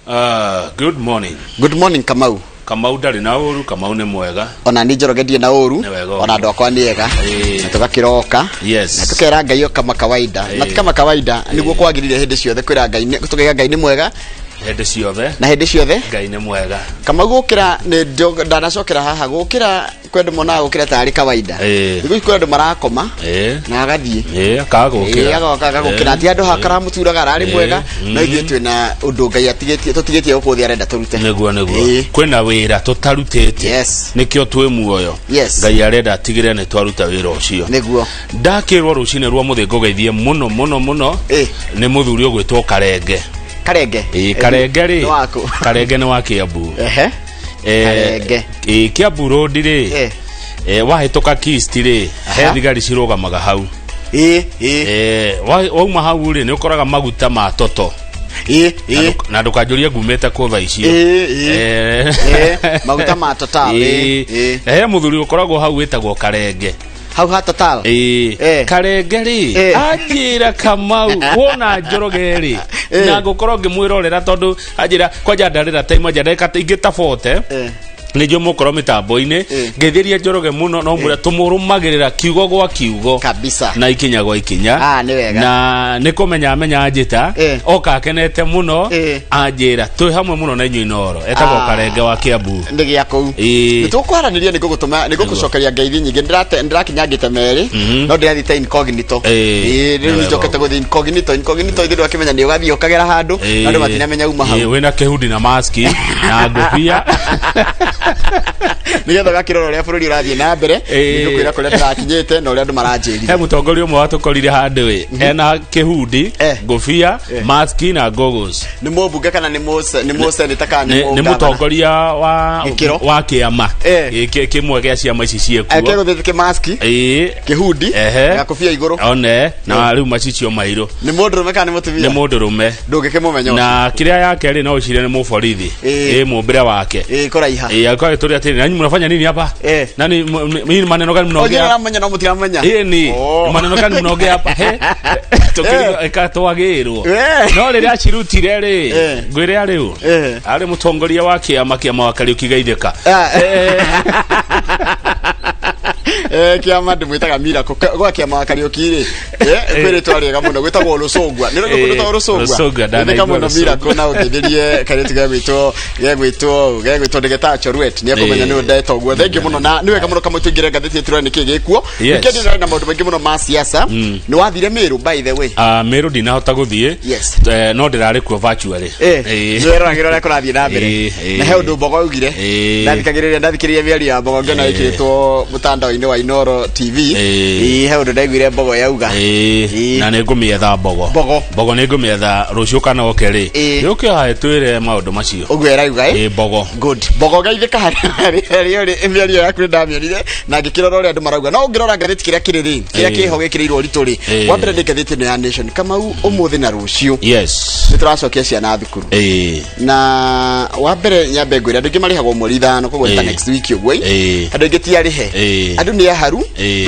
Good morning. Good morning, Kamau. Kamau ndarĩ na ũru, Kamau nĩ mwega. Ona ni Njoroge ndirĩ na ũru. Nĩ wega. Ona andũ akwa nĩ ega. Na tũgakĩroka na tũkera Ngai o kama kawaida na ti kama kawaida, nĩguo kwagĩrĩire hĩndĩ ciothe kwĩra Ngai tũkaiga Ngai nĩ mwega. Hĩndĩ ciothe. Na hĩndĩ ciothe Ngai nĩ mwega. Kamau, gũkĩra nĩ ndanacokera haha gũkĩra kwĩ andũ monaga gũkĩra tarĩ kawaida. Thikũ ici kwĩ andũ marakoma na agathiĩ. Akaga gũkĩra. Agoka agagũkĩra ti andũ hakaramũturaga ararĩ mwega, no ithuĩ twĩna ũndũ Ngai atigĩtie tũtigĩtie gũkũ thĩ arenda tũrute. Nĩguo. Kwĩna wĩra tũtarutĩte. Nĩkĩo twĩ muoyo. Ngai arenda atigĩre nĩ twaruta wĩra ũcio. Ndakĩrwo rũcinĩ rwa mũthĩ ngũgeithie mũno mũno mũno nĩ mũthuri ũgwĩtwo Karenge. Karenge. Ĩĩ, Karenge rĩ. Nĩ waku? Karenge nĩ wa Kĩambu. Karenge. Kĩambu Road rĩ, wahĩtũka Kist rĩ, he thigari cirũgamaga hau. Ĩĩ, ĩĩ. Wauma hau rĩ, nĩ ũkoraga maguta ma Toto. Ĩĩ, ĩĩ. Na ndũkanjũrie ngumĩte kũ thaa icio. Ĩĩ, ĩĩ. Maguta ma Total, ĩĩ, ĩĩ. He mũthuri ũkoragwo hau wĩtagwo Karenge. Hau ha Total. Ĩĩ. Karenge rĩ, anjĩra, "Kamau, wona Njoroge rĩ, na ngũkorwo ngĩmwĩrorera," tondũ anjĩra kwanja ndarĩra time anja ndagĩka ingĩ ta 40 nĩnjũ mũkorwo mĩtambo-inĩ. Ngeithĩria Njoroge mũno, no mwĩra tũmũrũmagĩrĩra kiugo gwa kiugo na ikinya gwa ikinya. Ah, nĩ wega. Na nĩ kũmenya amenya anjĩta oka akenete mũno. Anjĩra twĩ hamwe mũno na inyuĩ Inoro. Etagwo Karenge wa Kĩambu. Nĩ gĩa kũu. Nĩ tũkwaranĩria, nĩ ngũgũtũma, nĩ ngũgũcokeria ngeithi nyingĩ. Ndĩrakinyangĩte merĩ, no ndĩrathiĩte incognito. Ĩĩ, rĩu Nĩ wega. njokete gũthiĩ incognito. Incognito ithuĩ ndwakĩmenya nĩ ũgathiĩ ũkagera handũ na andũ matinamenya uma hau. Wĩna kĩhundi na maski na ngũbia. Nĩgetha ũgakĩrora ũrĩa bũrũri ũrathiĩ na mbere. Nĩ ngũkwĩra kũrĩa ndĩrakinyĩte na ũrĩa andũ maranjĩrire. He mũtongoria ũmwe watũkorire handũ ĩ ena kĩhundi, ngũbia, maski na goggles. Nĩ mũmbunge kana nĩ mũseneta kana nĩ Nĩ mũgavana? mũtongoria wa Gĩkĩro. wa kĩama. Kĩmwe gĩa ciama ici ciĩkuo. Ekegũthiĩte kĩmaski, kĩhundi na gakũbia igũrũ. One na rĩu macicio mairũ. Nĩ mũndũrũme kana nĩ mũtumia? Nĩ mũndũrũme. Ndũngĩkĩmũmenya ũcio. Na kĩrĩa yake rĩ, no ũcire nĩ mũborithi. Ĩ mũmbĩre wake. Ĩĩ, kũraiha. Ĩĩ, alikuwa agĩtũria atĩrĩ, "Nanyi mnafanya nini hapa? Nani hii ni maneno gani Onye mnaongea?" aramenya no mũtiramenya. Ĩĩ, ni maneno gani mnaongea hapa? He tũkĩrigwo ĩka twagĩrwo. No rĩrĩa acirutire rĩ, ngwĩre arĩu arĩ mũtongoria wa kĩama wa Kariũki Gaithĩka. Ah. Kĩama ndĩmwĩtaga Miracle. Gwa kĩama wa Kariũki rĩ, kwĩ rĩtwa rĩega mũno gwĩtagwo Rũcũngwa. Nĩ rũgũ rwĩtagwo Rũcũngwa. Rũcũngwa, ndanaigua Geithĩka mũno. Rũcũngwa. Miracle, na ũngeithĩrie kairĩtu gegwĩtwo ndĩgetaga Choruet, nĩ ekũmenya nĩ ndeta ũguo. Thengiũ mũno na nĩ wega mũno. Kamwe tũingĩre ngathĩti ĩturore nĩkĩ gĩkuo. Weekend ĩno na maũndũ maingĩ mũno ma siasa. Nĩ wathire Meru, by the way? Ah, Meru ndinahota gũthiĩ. No ndĩrarĩ kuo virtually. Nĩ weroragĩra ũrĩa kũrathiĩ na mbere? Ĩĩ. Na he ũndũ Mbogo augire. Ndathikagĩrĩria mĩario ya Mbogo, ngĩona ĩkĩrĩtwo mũtandao-inĩ wa Inoro TV. Ĩĩ, he ũndũ ndaiguire Mbogo yauga. Na nĩ ngũmĩetha Mbogo. Mbogo. Mbogo nĩ ngũmĩetha rũciũ kana oke rĩ. Yũke hae twĩre maũndũ macio. Ũguo ĩrauga, eh? Ĩĩ, Mbogo. Good. Mbogo, geithĩka harĩa ũrĩ. Mĩario yaku nĩ ndamĩonire na ngĩkĩrora ũrĩa andũ marauga, no ũngĩrora ngathĩti kĩrĩa kĩrĩ rĩ, kĩrĩa kĩho gĩkĩrĩirwo ũritũ rĩ, wa mbere nĩ ngathĩti ĩno ya Nation, Kamau. Ũmũthĩ na rũciũ nĩ tũracokia ciana thukuru. Na wa mbere nyambe ngwĩre andũ aingĩ marĩhagwo mweri 5, koguo nĩ ta next week ũguo ĩ. Andũ aingĩ ti arĩhe. Andũ nĩ aharu.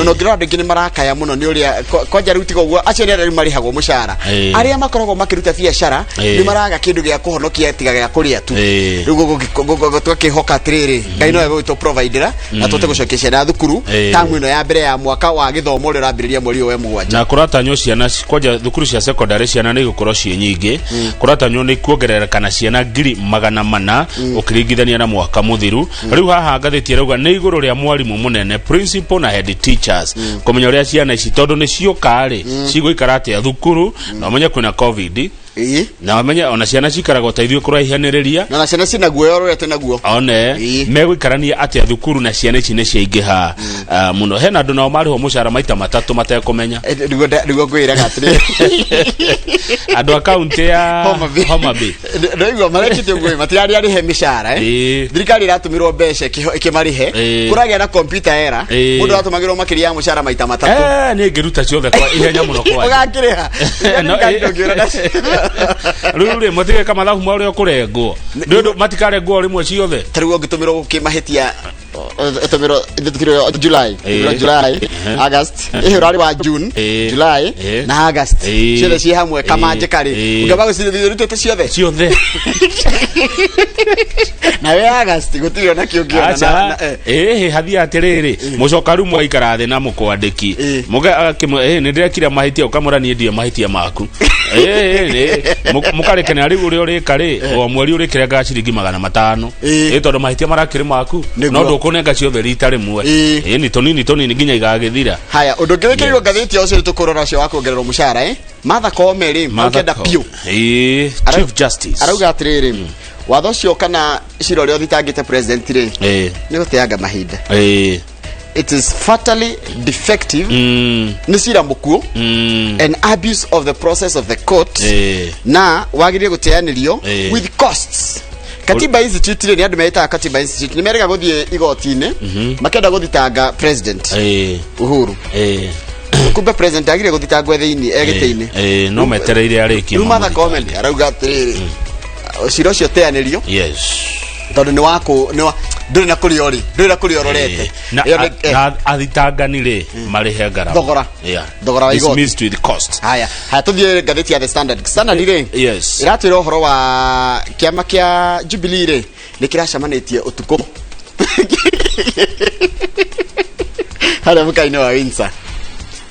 No ũngĩrora andũ aingĩ nĩ marakaya mũno nĩ ũrĩa kwanja rĩu tiga ũguo, acio nĩ arĩa rĩu marĩhagwo mũcara. Arĩa makoragwo makĩruta biacara nĩ maraga kĩndũ gĩa kũhonokia tiga gĩa kũrĩa tu. Rĩu tũgakĩhoka atĩrĩrĩ, Ngai no egũgĩtũ providera na tũhote gũcokia ciana thukuru tamu ĩno ya mbere ya mwaka wa gĩthomo ũrĩa ũrambĩrĩria mweri ũyũ wa 7. Na kũratanywo ciana kwanja thukuru cia secondary ciana nĩ igũkorwo ciĩ nyingĩ. Kũratanywo nĩ kuongerereka na ciana 400,000 ũkĩringithania na mwaka mũthiru. Rĩu haha ngathĩti ĩrauga nĩ igũrũ rĩa mwarimũ mũnene, principal na head teachers, kũmenya ũrĩa ciana ici, tondũ nĩ cioka rĩ, cigũikara atĩa thukuru, na ũmenye kwĩna COVID. Na ũmenye ona ciana cikaragwo ta ithuĩ kũraihanĩrĩria. Na ciana ciĩna guoya ũrĩa twĩ naguo. One megũikarania atĩa thukuru na ciana ici nĩ ciaingĩha mũno. Hena andũ nao marĩhwo mũcara maita matatũ matekũmenya. Nĩguo ngwĩraga atĩrĩrĩ. Andũ a kaunti ya Homa Bay. Homa Bay. Ndaigua marekĩte ũguo, matirarĩ arĩhe mĩcara, eh? Thirikari ĩratũmĩrwo mbeca ĩkĩmarĩhe. Kũragĩa na computer error. Mũndũ aratũmagĩrwo makĩria ya mũcara maita matatũ. Niĩ ngĩruta ciothe kwa ihenya mũno kwanja. Ũgakĩrĩha. No, Thirikari ndũngĩũra nacio. Rĩu rĩ, matigeka mathabu ma ũrĩa ũkũrengwo nĩ ũndũ matikarenguo o rĩmwe ciothe. Ta rĩu ũngĩtũmĩrwo gũkĩmahĩtia, ũtũmĩrwo ithuĩ July, July, August, ĩhĩ ũrarĩ wa June, July na August, ciothe ciĩ hamwe kamanjĩka rĩ, ũngĩamba gũcithithia ũrutĩte ciothe. Ciothe. Nawe August gũtirĩ ona kĩ ũngĩona. Aca. Na. Ĩhĩ, hathia atĩrĩrĩ, mũcoka rĩu mwaikara thĩ na mũkwandĩki. Mũge akĩmwe, ĩ nĩ ndĩrekire mahĩtia, ũkamwĩra niĩ ndiĩ mahĩtia maku. Ĩ mũkarekana rĩu ũrĩa ũrĩka rĩ, o mweri ũrĩkĩrengaga ciringi 500. Ĩ tondũ mahĩtia marakĩrĩ maku. No ndũkũnenga ciothe rita rĩmwe. Ĩ ni tũnini tũnini nginya igagĩthira. Haya, ũndũ ũngĩ wĩkĩrĩirwo ngathĩti ũcio nĩ tũkũrora ũcio wa kuongererwo mũcara, Martha Koome rĩ, Martha akĩenda biũ. Ĩ, Chief Justice arauga atĩrĩrĩ, watho ũcio kana cira ũrĩa ũthitangĩte president rĩ, nĩ gũteanga mahinda. It is fatally defective, nĩ cira mũkuũ, an abuse of the process of the court, na wagĩrĩire gũteanĩrio with costs. Katiba Institute rĩ, nĩ andũ metaga Katiba Institute, nĩ merega gũthiĩ igoti-inĩ makĩenda gũthitanga president Uhuru. Kumbe president agire gũthitangwo thĩinĩ e gĩtĩ-inĩ. No metereire arĩkie. Rĩu Martha Koome arauga atĩrĩrĩ, cira ũcio teanĩrio tondũ nĩ wakũ nĩ wa ndũrĩ na kũrĩa ũrĩ, ndũrĩ na kũrĩa ũrorete. Na, Ĩyo na athitangani rĩ, marĩhe ngarama. Thogora. Thogora wa igoti. Dismissed with cost. Haya haya, tũthiĩ ngathĩti ya The Standard. Standard rĩ, ĩratwĩra ũhoro wa kĩama kĩa Jubilee rĩ, nĩ kĩracemanĩtie ũtukũ harĩa mũkainĩ wa Windsor.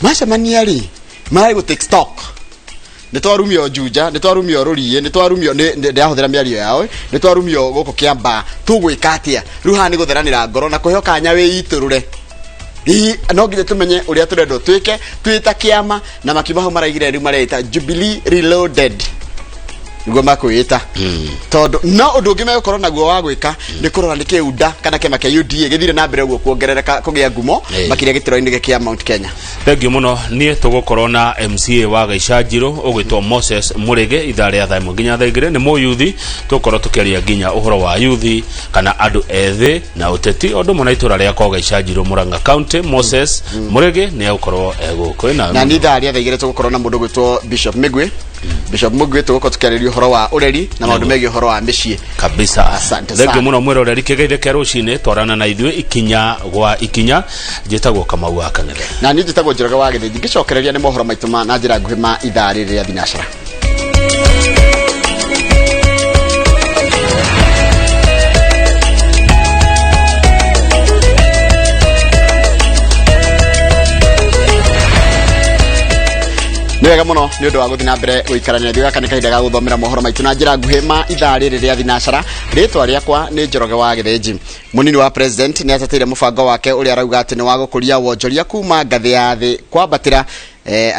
Macemania rĩ, mararĩ gũ take stock, nĩ twarumio Juja, nĩ twarumio Rũriĩ, nĩ twarumio, ndĩrahũthĩra mĩario yao, nĩ twarumio gũkũ Kĩambaa, tũgwĩka atĩa rĩu? Haha nĩ gũtheranĩra ngoro na kũheo kanya wĩitũrũre. Ii, no nginya tũmenye ũrĩa tũrendwo twĩke twĩ ta kĩama, na makiuma hau maraigire rĩu mareita Jubilee Reloaded, nĩguo makwĩta, tondũ no ũndũ ũngĩ megũkorwo naguo wa gwĩka nĩ kũrora nĩ kĩunda kana kĩama kĩa UDA gĩthire na mbere ũguo kuongerereka kũgĩa ngumo, makĩria gĩtĩro-inĩ kĩa Mount Kenya. Thengiũ mũno. Niĩ tũgũkorwo na MCA wa Gaicanjirũ ũgwĩtwo Moses Mũrĩgĩ ithaa rĩa thaa 1 nginya thaa 2. Nĩ mũyuthi, tũgũkorwo tũkĩaria nginya ũhoro wa yuthi kana andũ ethĩ na ũteti, ũndũ ũmwe na itũra rĩa kwa Gaicanjirũ, Murang'a County. Moses Mũrĩgĩ nĩ egũkorwo egũkũ ĩna. Na nĩ ithaa rĩa thaa 2 tũgũkorwo na mũndũ ũgwĩtwo Bishop Migwi. Bishop Migwi, tũgũkorwo tũkĩarĩria ũhoro wa ũreri na maũndũ megiĩ ũhoro wa mĩciĩ. Kabisa. Asante Thengiũ sana. mũno mwĩroreri, kĩgeithĩke rũcinĩ, twarana na ithuĩ ikinya gwa ikinya. Njĩtagwo Kamau wa Kang'ethe. Na niĩ njĩtagwo Njoroge wa Gĩthĩnji. Ngĩcokereria nĩ mohoro maitũ ma na njĩra nguhĩ ma ithaa rĩrĩ rĩa thinacara. Nĩ wega mũno nĩ ũndũ wa gũthiĩ na mbere gũikarania ithuĩ. Gaka nĩ kahinda ga gũthomera mohoro maitũ na njĩra nguhĩ ma ithaa rĩrĩ rĩa thinacara. Rĩtwa rĩakwa nĩ Njoroge wa Gĩthĩnji. Mũnini wa president nĩ ateteire mũbango wake ũrĩa arauga atĩ nĩ wa gũkũria wonjoria kuma ngathĩ ya thĩ kwambatĩra,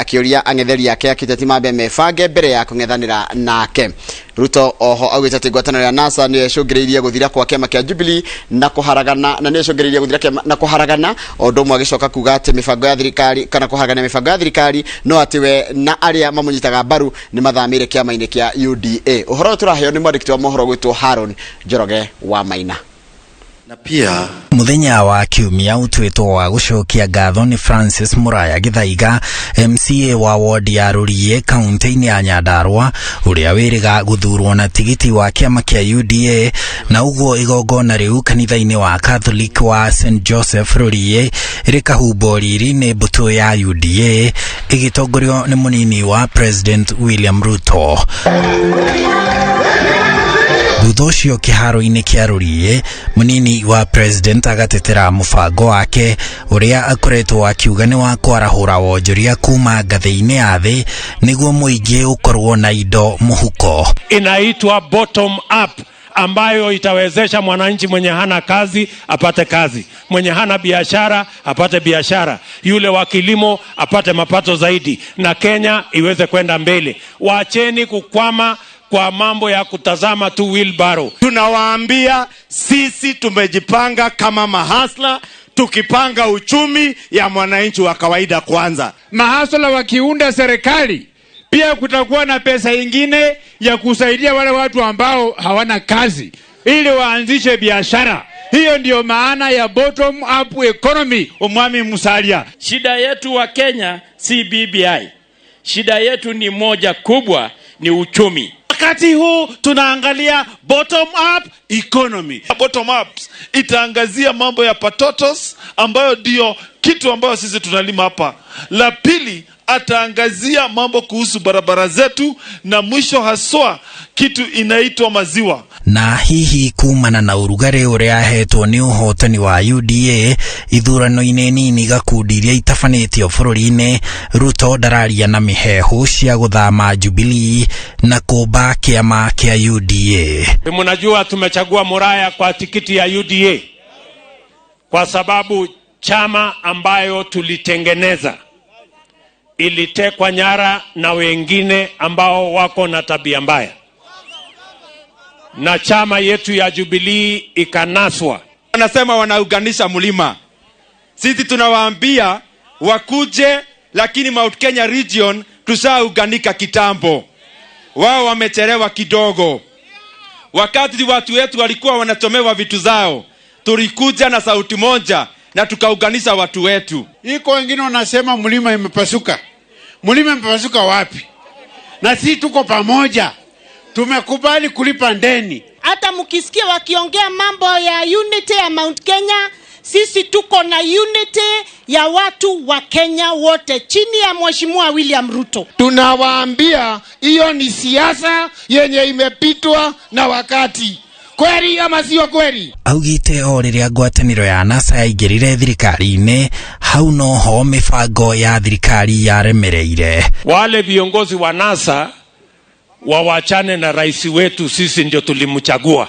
akĩũria ang'etheri ake akĩteti mambe mebange mbere ya kũng'ethanĩra nake. Ruto oho augĩte atĩ ngwatanĩro ya NASA nĩyo ĩcũngĩrĩirie gũthira kwa kĩama kĩa Jubilee na kũharagana, na nĩyo ĩcũngĩrĩirie gũthira kĩama na kũharagana, o ũndũ ũmwe agĩcoka kuga atĩ mĩbango ya thirikari kana kũharagania mĩbango ya thirikari, no atĩ we na arĩa mamũnyitaga mbaru nĩ mathamĩire kĩama-inĩ kĩa UDA. Ũhoro ũyũ tũraheo nĩ mwandĩki wa mohoro gwĩtwo Haron Njoroge wa Maina. Na pia Muthenya wa kiumia ũtuĩtwo wa gũcokia ngatho nĩ Francis Muraya Gĩthaiga, MCA wa ward ya Rũriĩ kaunti-inĩ ya Nyandarua, ũrĩa wĩrĩga gũthurwo na tigiti wa kĩama kĩa UDA, na ũguo igongona rĩu kanitha-inĩ wa Catholic wa St Joseph Rũriĩ rĩkahumbwo riri nĩ mbũtũ ya UDA ĩgĩtongorio nĩ mũnini wa President William Ruto. Thutha ũcio kĩharo-inĩ kĩa Rũriĩ, mũnini wa president agatetera mũbango wake ũrĩa akoretwo akiuga nĩ wa kwarahũra wonjoria kuma ngathĩ-inĩ ya thĩ nĩguo mũingĩ ũkorwo na indo mũhuko. Inaitwa bottom up, ambayo itawezesha mwananchi mwenye hana kazi apate kazi, mwenye hana biashara apate biashara, yule wa kilimo apate mapato zaidi, na Kenya iweze kwenda mbele. Waacheni kukwama kwa mambo ya kutazama tu wheelbarrow. Tunawaambia sisi tumejipanga kama mahasla, tukipanga uchumi ya mwananchi wa kawaida kwanza. Mahasla wakiunda serikali, pia kutakuwa na pesa ingine ya kusaidia wale watu ambao hawana kazi ili waanzishe biashara. Hiyo ndiyo maana ya bottom up economy, Omwami Musalia. Shida yetu wa Kenya si BBI. Shida yetu ni moja kubwa, ni uchumi. Wakati huu tunaangalia bottom up economy. Bottom ups itaangazia mambo ya patotos ambayo ndio kitu ambayo sisi tunalima hapa. La pili, ataangazia mambo kuhusu barabara zetu, na mwisho haswa kitu inaitwa maziwa. Na hihi kumana na ũrugarĩ ũrĩa ahetwo nĩ ũhotani wa UDA ithurano-inĩ nini gakundi iria itabanĩtio bũrũri-inĩ, Ruto ndararia na mĩheehũ cia gũthama Jubilee na kũmba kĩama kĩa UDA. Mnajua tumechagua Muraya kwa tikiti ya UDA kwa sababu chama ambayo tulitengeneza ilitekwa nyara na wengine ambao wako na tabia mbaya, na chama yetu ya Jubilee ikanaswa. Wanasema wanaunganisha mlima, sisi tunawaambia wakuje, lakini Mount Kenya region tushaunganika kitambo, wao wamechelewa kidogo. Wakati watu wetu walikuwa wanachomewa vitu zao, tulikuja na sauti moja na tukaunganisha watu wetu. Iko wengine wanasema mlima imepasuka. Mlima imepasuka wapi? Na sisi tuko pamoja, tumekubali kulipa ndeni. Hata mkisikia wakiongea mambo ya unity ya Mount Kenya, sisi tuko na unity ya watu wa Kenya wote chini ya Mheshimiwa William Ruto. Tunawaambia hiyo ni siasa yenye imepitwa na wakati. Kweli ama sio kweli? Augite o rĩrĩa ngwatanĩro ya NASA yaingĩrire thirikari-inĩ, hau noho mĩbango ya thirikari yaremereire. Wale viongozi wa NASA wawachane na rais wetu, sisi ndio tulimchagua.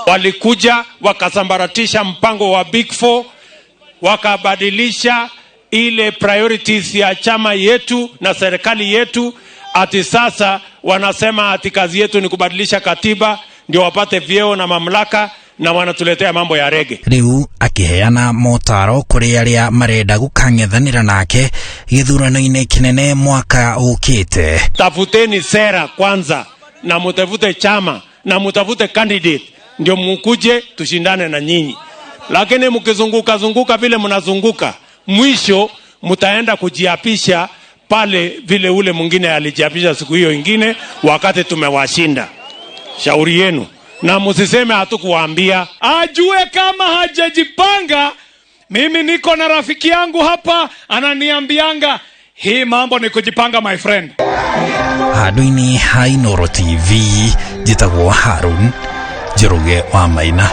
Walikuja wakasambaratisha mpango wa Big Four, wakabadilisha ile priorities ya chama yetu na serikali yetu. Ati sasa wanasema ati kazi yetu ni kubadilisha katiba ndio wapate vyeo na mamlaka, na wanatuletea mambo ya rege. Rĩu akĩheana motaro kũrĩ arĩa marenda gũkang'ethanĩra nake gĩthurano-inĩ kĩnene mwaka ũkĩte. Tafuteni sera kwanza, na mutafute chama na mutafute candidate, ndio mukuje tushindane na nyinyi. Lakini mkizunguka zunguka vile mnazunguka, mwisho mtaenda kujiapisha pale vile ule mwingine alijiapisha siku hiyo ingine wakati tumewashinda. Shauri yenu, na msiseme hatukuwaambia. Ajue kama hajajipanga. Mimi niko na rafiki yangu hapa ananiambianga hii mambo ni kujipanga, my friend. Handũ-inĩ ha Inooro TV, njĩtagwo Harun Njoroge wa Maina.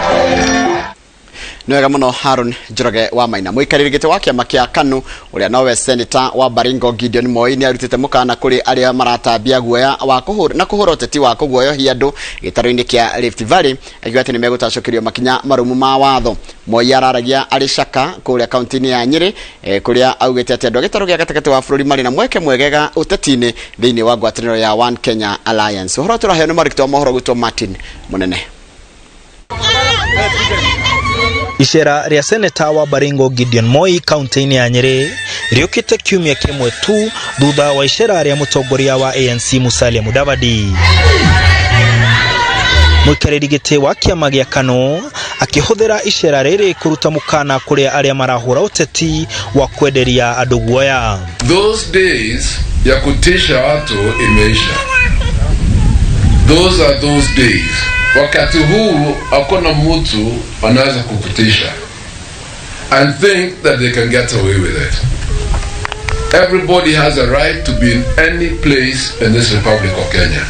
Nĩ wega mũno, Haron Njoroge wa Maina. Mũikarĩri gĩtĩ wa kĩama kĩa KANU, ũrĩa nowe seneta wa Baringo, Gideon Moi, nĩ arutĩte mũkana kũrĩ arĩa maratambia guoya wa kũhũra na kũhũra ũteti wa kũguoyohia andũ gĩtarũ-inĩ kĩa Rift Valley, akiuga atĩ nĩ megũtacũkĩrio makinya marũmu ma watho. Moi araragia arĩ Caka kũrĩa kaunti-inĩ ya Nyĩrĩ, kũrĩa augĩte atĩ andũ a gĩtarũ gĩa gatagatĩ wa bũrũri marĩ na mweke mwegega ũteti-inĩ thĩinĩ wa ngwatanĩro ya One Kenya Alliance. Ũhoro tũraheo nĩ mwandĩki wa mohoro gwitũ Martin Mũnene. Icera rĩa seneta wa Baringo Gideon Moi kaunti-inĩ ya Nyĩrĩ rĩũkĩte kiumia kĩmwe tu thutha wa icera rĩa mũtongoria wa ANC Musalia Mudavadi. Mũikarĩri gĩtĩ wa kĩama gĩa KANU akĩhũthĩra icera rĩrĩ kũruta mũkana kũrĩ arĩa marahũra ũteti wa kwenderia andũ guoya. Those days ya kutisha watu imeisha. Those are those days. Wakati huu hakuna mtu anaweza kukutisha and think that they can get away with it. Everybody has a right to be in any place in this Republic of Kenya.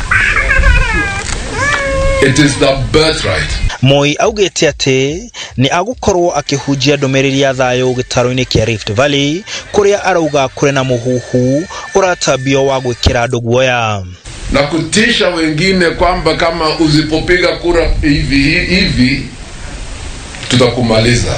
It is the birthright. Moi augĩte atĩ nĩ agũkorwo akĩhunjia ndũmĩrĩri ya thayũ gĩtarũ-inĩ kĩa Rift Valley, kũrĩa arauga kũrĩ na mũhuhu ũratambio wa gwĩkĩra andũ guoya na kutisha wengine kwamba kama usipopiga kura hivi hivi tutakumaliza.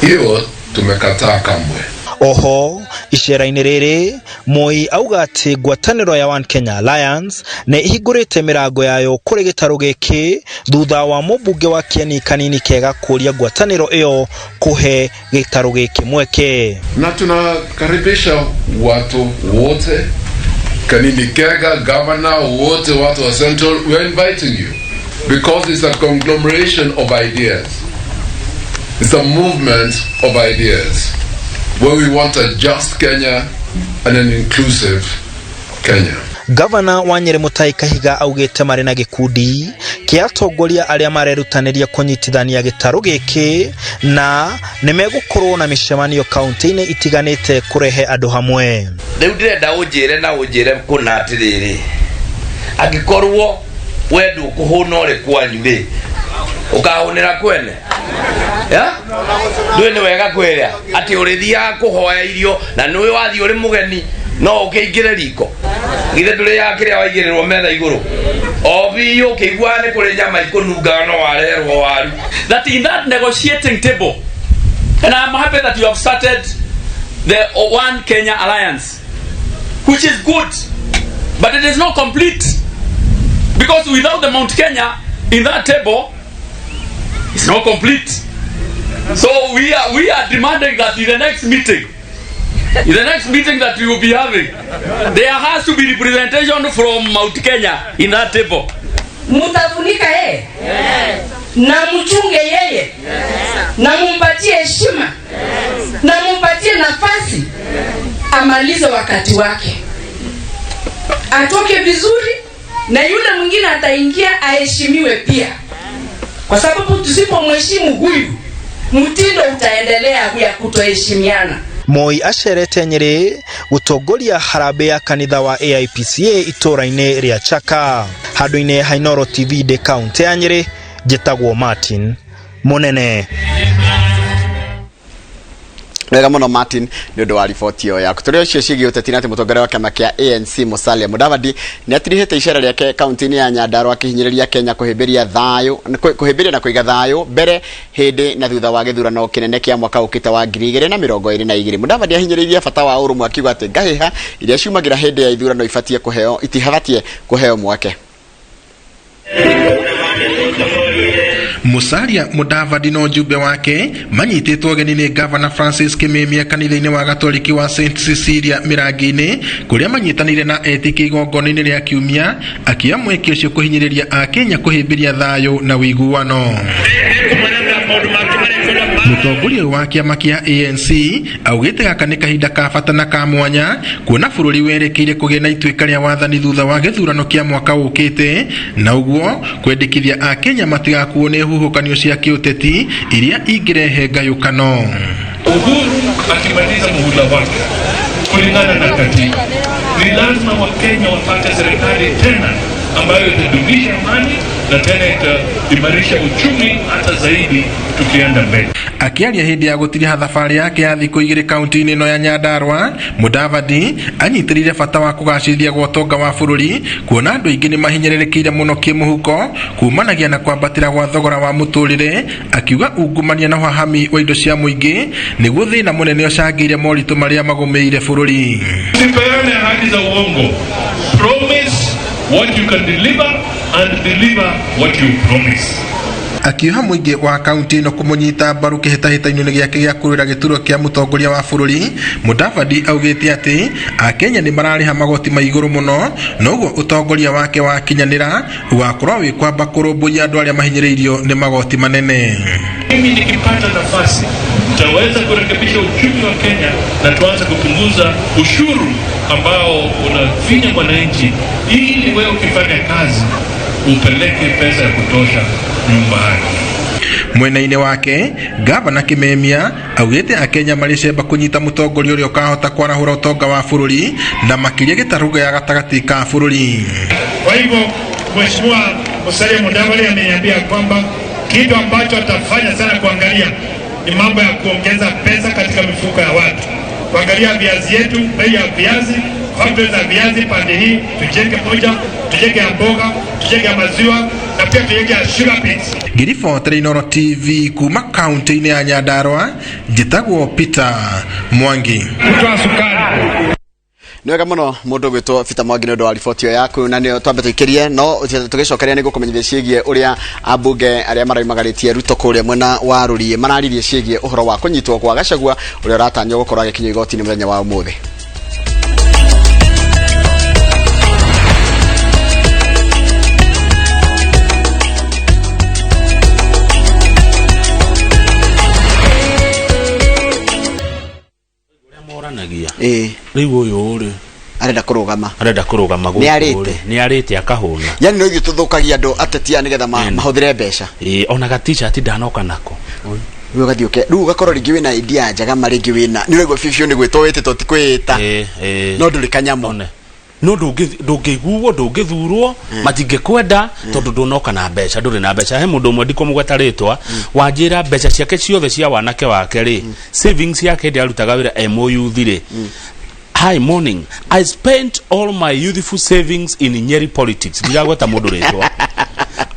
Hiyo tumekataa kamwe. Oho icera-inĩ rĩrĩ Moi auga atĩ ngwatanĩro ya One Kenya Alliance nĩ ĩhingũrĩte mĩrango yayo kũrĩ gĩtarũ gĩkĩ thutha wa mũmbunge wa Kieni Kanini Kega kũria ngwatanĩro ĩyo kũhe gĩtarũ gĩkĩ mweke. Na tunakaribisha watu wote, Kanini Kega, governor wote, watu wa Central, we are inviting you because it's a conglomeration of ideas. It's a movement of ideas where we want a just Kenya and an inclusive Kenya. Gavana wa Nyĩrĩ Mutahi Kahiga augĩte marĩ na gĩkundi. Kĩa atongoria arĩa marerutanĩria kũnyitithania gĩtarũ gĩkĩ na nĩmegũkorwo na mĩcemanio kaunti-inĩ itiganĩte kũrehe andũ hamwe. Rĩu ndĩrenda ũnjĩre na ũnjĩre kũna atĩrĩrĩ, angĩkorwo we ndũkũhũna ũrĩ kwanyu rĩ, ũkahũnĩra kwene? Ya? Ndũĩ nĩ wega kwĩrĩa atĩ ũrĩthiaga kũhoya irio na nĩũĩ wathiĩ ũrĩ mũgeni no ũkĩingĩre riko, githĩ ndũrĩaga kĩrĩa waigĩrĩrwo metha igũrũ o biũ ũkĩiguaga nĩ kũrĩ nyama ikũnungaga no warerwo waru. That in that negotiating table, and I'm happy that you have started the One Kenya Alliance, which is good, but it is not complete, because without the Mount Kenya in that table, it's not complete. So we are demanding that in the next meeting, in the next meeting that we will be having, there has to be representation from Mount Kenya in that table. Mutafunika yeye na mchunge yeye na mumpatie heshima na mumpatie nafasi amalize wakati wake, atoke vizuri, na yule mwingine ataingia aheshimiwe pia, kwa sababu tusipomheshimu huyu, mtindo utaendelea ya kutoheshimiana. Moi acerete Nyeri gutongoria harambee ya kanitha wa AIPCA itũra-inĩ rĩa Chaka. Handũ-inĩ ha Inooro TV ndĩ kaunti ya Nyeri, njĩtagwo Martin Munene. Wega mũno Martin nĩ ũndũ wa riboti ĩyo yaku. Tũrĩ ũcio ciĩgiĩ ũteti na atĩ mũtongoria wa kĩama kĩa ANC Musalia Mudavadi nĩ atirihĩte icera rĩake kaunti-inĩ ya Nyandarua akĩhinyĩrĩria Kenya kũhĩmbĩria thayũ, kũhĩmbĩria na kũiga thayũ mbere, hĩndĩ na thutha wa gĩthurano kĩnene kĩa mwaka ũkĩte wa 2022. Mudavadi ahinyĩrĩirie bata wa ũrũmwe akiuga atĩ ngahĩha iria ciumagĩra hĩndĩ ya ithurano ibatiĩ kũheo, itihabatiĩ kũheo mweke. Musalia Mudavadi na ujumbe wake manyitĩtwo ũgeni nĩ Gavana Francis Kimemia kanitha-inĩ wa Gatoliki wa St Cecilia Mĩrangi-inĩ, kũrĩa manyitanĩire na etĩkia igongona-inĩ rĩa kiumia, akĩoya mweke ũcio kũhinyĩrĩria Akenya kũhĩmbĩria thayũ na ũiguano. Mũtongoria ũyũ wa kĩama kĩa ANC augĩte gaka nĩ kahinda ka bata na ka mwanya kuona bũrũri werekeire kũgĩa na ituĩka rĩa wathani thutha wa gĩthurano kĩa mwaka ũkĩte, na ũguo kwendekithia Akenya matigakuo nĩ huhũkanio cia kĩũteti iria ingĩrehe ngayũkano. Uhuru akimaliza muhula wake kulingana na katiba, ni lazima Wakenya wapate serikali tena ambayo itadumisha amani na tena itaimarisha uchumi hata zaidi tukienda mbele. Akiaria hĩndĩ ya gũtiriha thabarĩ yake ya thikũ igĩrĩ kaunti-inĩ ĩno ya Nyandarua, Mudavadi anyitĩrĩire bata wa kũgacĩrithia gwa ũtonga wa bũrũri, kuona andũ aingĩ nĩ mahinyĩrĩrĩkĩire mũno kĩmũhuko kumanagia na kwambatĩra gwa thogora wa mũtũrĩre, akiuga ungumania na ũhahami wa indo cia mũingĩ nĩguo thĩna mũnene ũcangĩire moritũ marĩa magũmĩire bũrũri. Usipeane ahadi za uongo. Promise what you can deliver and deliver what you promise. Akĩoha mũingĩ wa kaunti ĩno kũmũnyita mbaru kĩhĩtahĩtano-inĩ gĩake gĩa kũrũĩra gĩturwa kĩa mũtongoria wa bũrũri, Mudavadi augĩte atĩ Akenya nĩ mararĩha magoti ma igũrũ mũno, noguo ũtongoria wake wakinyanĩra ũgakorwo wĩ kwamba kũrũmbũiya andũ arĩa mahinyĩrĩirio nĩ magoti manene. Mimi nikipata nafasi nitaweza kurekebisha uchumi wa Kenya na tuanze kupunguza ushuru ambao unafinya mwananchi, ili wewe ukifanya kazi upeleke pesa ya kutosha nyumbani. Mwena-inĩ wake, Gavana Kimemia augĩte Akenya marĩ cemba kũnyita mũtongoria ũrĩa ũkahota kwarahũra ũtonga wa bũrũri na makĩria gĩtarũ gĩa gatagatĩ ka bũrũri. Kwa hivyo Mheshimiwa Musalia Mudavadi ameniambia kwamba kitu ambacho atafanya sana kuangalia ni mambo ya kuongeza pesa katika mifuko ya watu, kuangalia viazi yetu, bei ya viazi, factory za viazi pande hii tujenge moja, tujenge ya mboga, tujenge ya maziwa na pia tujenge ya sugar beets. Ngĩribotera Inooro TV kuma kaunti-inĩ ya Nyandarua, njĩtagwo Peter Mwangi. Kutoa sukari. Nĩ wega mũno mũndũ ũgwĩtwo Peter Mwangi nĩ ũndũ wa riboti ĩyo yaku, na nĩyo twambe tũikĩrie, no tũgĩcokeria nĩ gũkũmenyithia ciĩgiĩ ũrĩa ambunge arĩa maroimagarĩtie Ruto kũrĩa mwena wa Rũriĩ mararirie ciĩgiĩ ũhoro wa kũnyitwo kwa Gachagua ũrĩa ũratanywo gũkorwo agĩkinyio igoti-inĩ mũthenya wa ũmũthĩ. Moranagia. Ĩĩ. Rĩu ũyũ rĩ, Arenda kũrũgama. Arenda kũrũgama gũkũ. Nĩ arĩte. Rĩ, nĩ arĩte akahũna. Yani no ithuĩ tũthũkagia andũ ateti aya nĩgetha mahũthĩre mbeca. Ĩĩ, ona ga t-shirt ndanoka nako. Rĩu ũgathiĩ ũke rĩu ũgakorwo rĩngĩ wĩna idea njega ma rĩngĩ wĩna nĩ ũraigua biũ biũ nĩ gwĩtwo wĩtĩtwo ti kwĩĩta. Ĩĩ, ĩĩ. No ndũrĩ kanyamũ. One. No ndũngĩiguo, ndũngĩthurwo, matingĩkwenda tondũ ndũnoka na mbeca, ndũrĩ na mbeca. He mũndũ ũmwe ndikũmũgweta rĩtwa wanjĩra mbeca ciake ciothe cia wanake wake rĩ, savings yake hĩndĩ arutaga wĩra e mũyuthi rĩ. Hi, morning. I spent all my youthful savings in Nyeri politics. Ndiragweta mũndũ rĩtwa.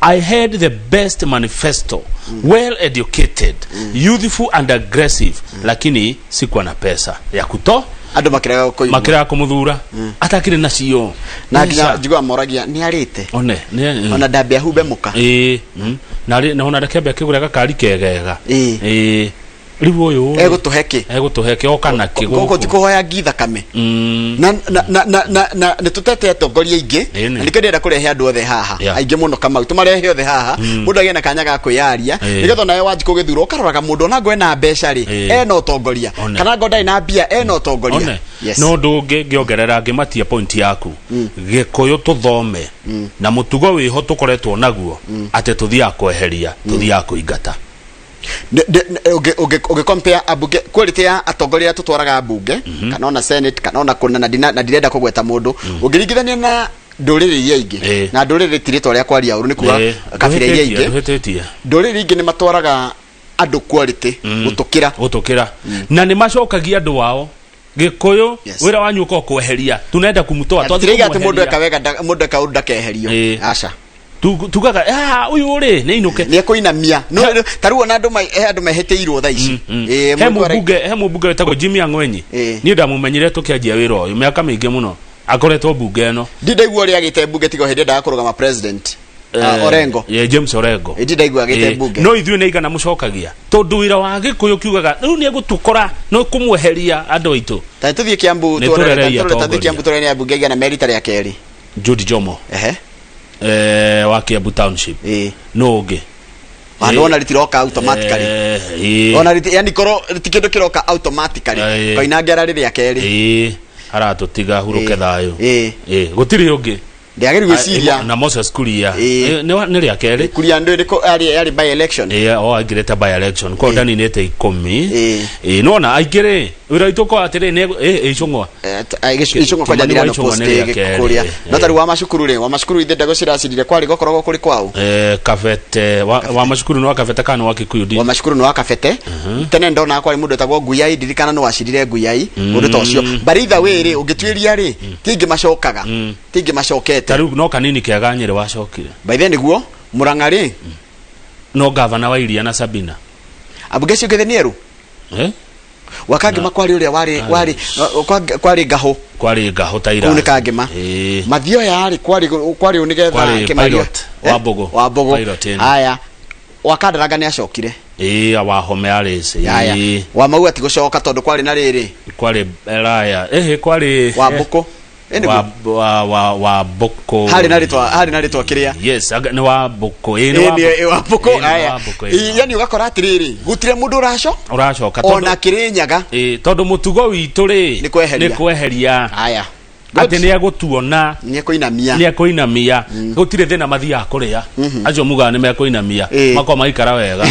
I had the best manifesto, well educated, youthful and aggressive, lakini sikuwa na pesa ya kuto andũ makĩrega kũigua. Makĩrega kũmũthura atakĩrĩ nacio. Na nginya njiguaga moragia nĩ arĩte. One nĩ Ona ndambe ahumbe mũka. Ĩĩ. Na rĩ na ona reke ambe akĩgũre gakari kegega. Ĩĩ. Rĩu ũyũ rĩ, Egũtũhe kĩ? Egũtũhe kĩ oka nakĩ gũkũ ti gũkũ? Kũhoya ngi thakame. Na nĩ tũtete atongoria aingĩ. Ĩni. Na nĩkĩo ndĩrenda kũrehe andũ othe haha. Aingĩ mũno Kamau, tũmarehe othe haha. Mũndũ agĩe na kanya ga kwĩyaria nĩgetha onawe wanji kũgĩthurwo ũkaroraga mũndũ ona ngo ena mbeca rĩ, ena ũtongoria, kana ngo ndarĩ na mbia ena ũtongoria. One. No ũndũ ũngĩ ngĩongerera ngĩmatia point yaku, Gĩkũyũ tũthome na mũtugo wĩho tũkoretwo naguo atĩ tũthiaga kweheria, tũthiaga kũingata. Ũngĩ compare ambunge, quality ya atongoria arĩa tũtwaraga mbunge kana ona senate kana ona kũna, na ndirenda kũgweta mũndũ, ũngĩringithania na ndũrĩrĩ iria ingĩ, na ndũrĩrĩ ti rĩtwa rĩa kwaria ũru, nĩ kuga kabira iria ingĩ. Ndũhĩtĩtie. Ndũrĩrĩ ingĩ nĩ matwaraga andũ quality gũtũkĩra. Gũtũkĩra, na nĩ macokagia andũ ao. Gĩkũyũ, wĩra wanyu ũkorwo kweheria, tunaenda kumtoa. Twathiĩ Tiraiga atĩ mũndũ kũmweheria. eka wega mũndũ eka ũru ndakeherio, aca. Tugaga, "Ah, ũyũ rĩ nĩ inũke." Nĩ ekũinamia. No, ta rĩu ona andũ he andũ mehĩtĩirwo thaa ici. Ĩĩ, He mũndũ mũmbunge, he mũmbunge wĩtagwo Jimmy Ang'wenyi. Niĩ ndamumenyire tũkĩanjia wĩra ũyũ mĩaka mĩingĩ mũno akoretwo mbunge ĩno. Ndi ndaigua ũrĩa agĩte mbunge tiga hĩndĩ endaga kũrũgama president. Orengo. James Orengo. Ndi ndaigua agĩte mbunge. No ithuĩ nĩ igana mũcokagia tondũ wĩra wa Gĩkũyũ kiugaga rĩu nĩ egũtũkora no kũmweheria andũ aitũ. Ta tũthiĩ Kiambu. Nĩ Tuone tũrerei ta tũthiĩ atongoria. Kiambu tuone nĩ ambunge aigana merita rĩa kerĩ. Jude Jomo. Wa Kiambu Township. No ũngĩ. Andũ ona rĩtiroka automatically. Ona rĩti yani korwo ti kĩndũ kĩroka automatically. Koinange ararĩ rĩa kerĩ. Ĩĩ, aratũtiga hurũke thayũ. Ĩĩ, gũtirĩ ũngĩ. Ndĩagĩrĩire gwĩciria. Ah, na Moses Kuria. Nĩ rĩa kerĩ. Kuria ndũ ĩrĩkũ yarĩ by election? Ĩĩ, o aingĩrĩte by election kwa ndaninĩte 10. Ĩĩ, nona aingĩ rĩ, wĩra witũ kwa atĩrĩ nĩ Icũng'wa. Icũng'wa kwanja Kimani wa ndirano Icũng'wa post nĩ rĩa kerĩ. kũrĩa no tarĩu wa macukuru rĩ, wa macukuru ithe ndego ciracirire kwarĩ gokoragwo kũrĩ kwao. Kabete wa macukuru nĩ wa Kabete kana nĩ wa Kikuyu? Wa macukuru nĩ wa Kabete. Tene ndonaga kwarĩ mũndũ wetagwo Nguyai, ndirikana nĩ wacirire Nguyai, ũndũ ta ũcio. But either way rĩ, ũngĩtuĩria rĩ, ti aingĩ macokaga, ti aingĩ macokete. Ta rĩu no kanini kega Nyĩrĩ wacokire. By then nĩguo Murang'a rĩ. No gavana wa Iria na Sabina. Ambunge acio ngĩthĩ nĩ erũ. Eh? Wakangĩma kwarĩ ũrĩa warĩ warĩ kwarĩ ngahũ. Kwarĩ ngahũ ta ira. Kũu nĩ Kangĩma. Mathioya rĩ, kwarĩ ũ nĩgetha Kwarĩ Kĩmario? Pilot, Wambũgũ. Wambũgũ. Pilot, ĩni. Haya, Wakandaranga nĩ acokire. Ĩĩ, Wahome arĩ. Haya, wa Mau ati gũcoka tondũ kwarĩ na rĩrĩ. Kwarĩ Raya. Ĩhĩ, kwarĩ Wambũkũ. Ĩ nĩguo. Wa Mbũkũ. Harĩ na rĩtwa kĩrĩa. Yes, nĩ wa Mbũkũ. Ĩĩ, nĩ Ĩ, wa nĩ Wambũkũ. Ĩĩ, nĩ Haya. Wambũkũ, ĩĩ. Yani ũgakora atĩrĩrĩ, gũtirĩ mũndũ ũraco Ũracoka ona Kĩrĩnyaga. Ĩĩ, tondũ mũtugo witũ rĩ Nĩ kweheria. Nĩ kweheria. Haya. Atĩ nĩ egũtuona. Nĩ ekũinamia. Nĩ ekũinamia. Gũtirĩ thĩna mathiaga kũrĩa. Acio mugaga nĩ mekũinamia. Makorwo maikara wega.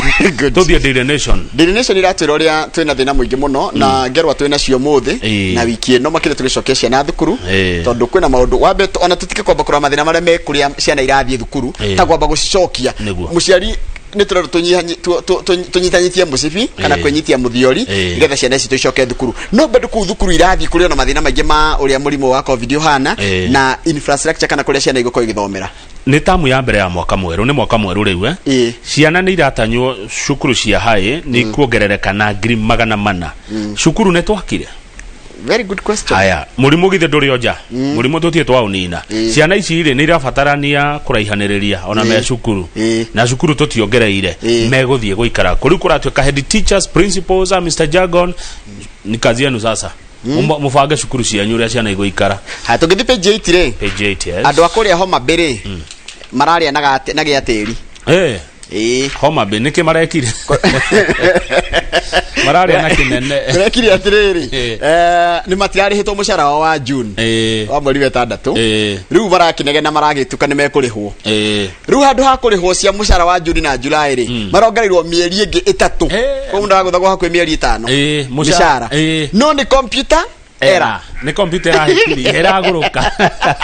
Tũthiĩ Daily Nation. Daily Nation iratwĩra ũrĩa twĩna thĩna mũingĩ mũno na ngerwa twĩ nacio mũthĩ na wiki ĩno makĩria tũgĩcokia ciana thukuru, tondũ kwĩna maũndũ wambe ona tũtige kwamba kũrora mathĩna marĩa me kũrĩa ciana irathiĩ thukuru, ta kwamba gũcicokia. Mũciari nĩ tũrerwo tũnyitanyitie mũcibi kana kwĩnyitia mũthiori nĩgetha ciana ici tũicoke thukuru, no bado kũu thukuru irathiĩ kũrĩ ona mathĩna maingĩ ma ũrĩa mũrimũ wa COVID ũhana na infrastructure kana kũrĩa ciana igũkorwo igĩthomera. Nĩ tamu ya mbere ya mwaka mwerũ, nĩ mwaka mwerũ rĩu, eh? Ciana nĩ iratanywo cukuru cia haĩ nĩ kuongerereka na 400,000. Cukuru nĩ twakire? Very good question. Haya, mũrimũ githĩ ndũrĩ o nja? Mũrimũ tũtirĩ twaũnina. Ciana ici rĩ, nĩ irabatarania kũraihanĩrĩria ona me cukuru, na cukuru tũtiongereire. Megũthiĩ gũikara kũ? Rĩu kũratuĩka head teachers, principals, Mr Jargon, ni kazi yenu sasa. Mũbange cukuru cianyu ũrĩa ciana igũikara. Haya, tũngĩthiĩ page 8 rĩ. Page 8, yes. Andũ a kũrĩa Homa Bay rĩ, mararĩa na gĩa tĩri. Homa Bay nĩkĩ marekire mararĩa na kĩnene Kũrekire atĩrĩrĩ nĩ matirarĩhĩtwo mũcara wao wa June wa mweri wa ĩtandatũ rĩu marakĩnegena maragĩtuka nĩ mekũrĩhwo rĩu handũ ha kũrĩhwo cia mũcara wa June na July rĩ marongereirwo mĩeri ĩngĩ ĩtatũ koguo mũndũ aragũthagwo hakuhĩ mĩeri ĩtano mũcara- mĩcara no nĩ computer era nĩ kompiuta ĩrahĩtirie ĩragũrũka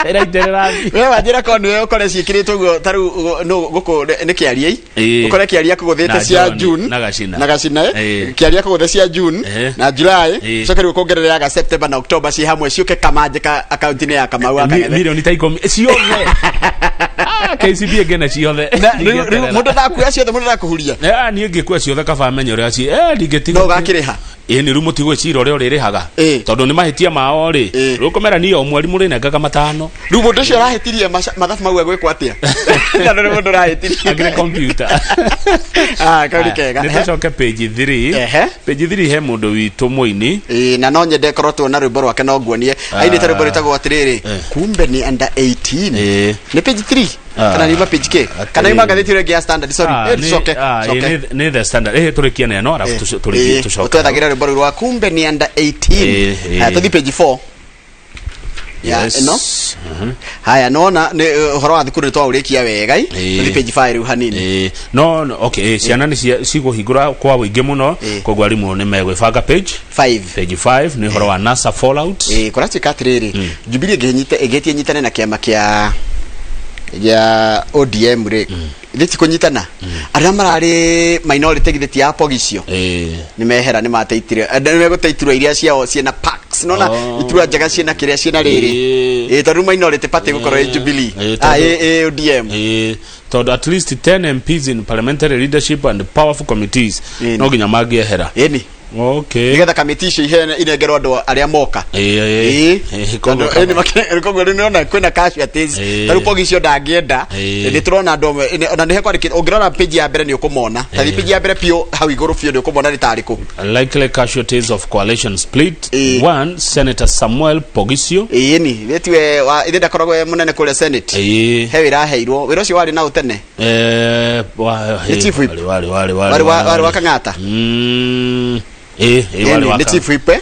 ĩraitĩrĩra we wanjĩra korwo nĩwe ũkore ciĩkĩrĩtwo ũguo ta rĩu no gũkũ nĩ kĩariei Ĩĩ. ũkore kĩaria kũgũthĩte Na cia John, June na Gacina. na gacina Ĩĩ. kĩaria kũgũthe cia June na July Ĩĩ. coke rĩu kuongerera yaga September na October ciĩ hamwe ciũke kamanje ka akaunti-inĩ ya Kamau wa Kang'ethe milioni ta ikũmi ciothe Ah, KCB ĩngĩ ciothe rĩu rĩu mũndũ ndakuoya ciothe mũndũ ndakũhuria niĩ ngĩkua ciothe kaba menye ũrĩa ci ndingĩtiga No ũgakĩrĩha ĩ nĩ rĩu mũtigwĩcira ũrĩa ũrĩrĩhaga tondũ nĩ mahĩtia mao rĩ rĩu kũmera niĩ o mweri mũrĩnengaga matano rĩu mũndũ ũcio arahĩtirie mathabu mau egwĩkwo atĩa na nĩ mũndũ ũrahĩtirie akĩrĩ computer Ah, kau nĩ kega nĩ tũcoke page 3 page 3 he mũndũ witũ mũini Ĩĩ, na no nyende korwo tuona rwĩmbo rwake no nguonie ainĩte rwĩmbo rwĩtagwo atĩrĩrĩ kumbe ni under 18 nĩ page 3 kana nĩ page k kana ima ngathĩti ĩrĩa ĩngĩ ya standard sorry Ah, Eh, tucoke ah, coke. nĩ the standard ĩhĩ tũrĩkie na ĩno arabu tũrĩkie tũcoke twethagĩra rwĩmbo rũu rwa kumbe ni under 18 Ĩĩ, ĩĩ. Haya, tũthiĩ page 4 ya Yes. ĩno haya nona nĩ ũhoro wa thukuru nĩ twaũrĩkia wega i tũthiĩ page 5 rĩu hanini Ĩĩ. no no, okay ciana nĩ cigũhingũra kwa ũingĩ mũno koguo arimũ nĩ megwĩbanga page 5 page 5 nĩ ũhoro wa NASA fallout ĩĩ kũratuĩka atĩrĩrĩ Jubilee ĩngĩnyita ĩngĩtie nyitane na kĩama kĩa gĩa ODM rĩ githĩ ti kũnyitana arĩa mararĩ minority githĩ ti ya pogicio nĩ mehera nĩ mate iturwa nĩ megũte iturwa iria ciao ciĩna parks nona Oh. iturwa njega ciĩna kĩrĩa ciĩna rĩrĩ ĩĩ tondũ minority party gũkorwo ĩ Jubilee ah ĩ ĩ ODM Ĩĩ, tondũ at least 10 MPs in parliamentary leadership and powerful committees no nginya mangĩehera ĩni okay nĩgetha kamĩtĩ icio iheane inengerwo andũ arĩa moka Ĩĩ, Ĩĩ. Tondũ ĩni koguo rĩu nĩũrona kwĩna casualties Ĩĩ. ta rĩu Pogi icio ndangĩenda Ĩĩ. nĩ tũrona andũ amwe ona nĩ hekwandĩkĩtwo ũngĩrora page ya mbere nĩ ũkũmona ta Ĩĩ. page ya mbere biũ hau igũrũ biũ nĩ ũkũmona nĩ tarĩkũ likely casualties of coalition split one senator Samuel Pogisio ĩni gĩtiwe wa ithe ndakoragwo e mũnene kũrĩa senate ĩĩ he wĩra aheirwo wĩra ũcio warĩ nao tene Nĩ chief whip. warĩ warĩ warĩ warĩ wa Kang'ata ĩĩ ĩĩ warĩ Ĩni, wa nĩ chief whip eh?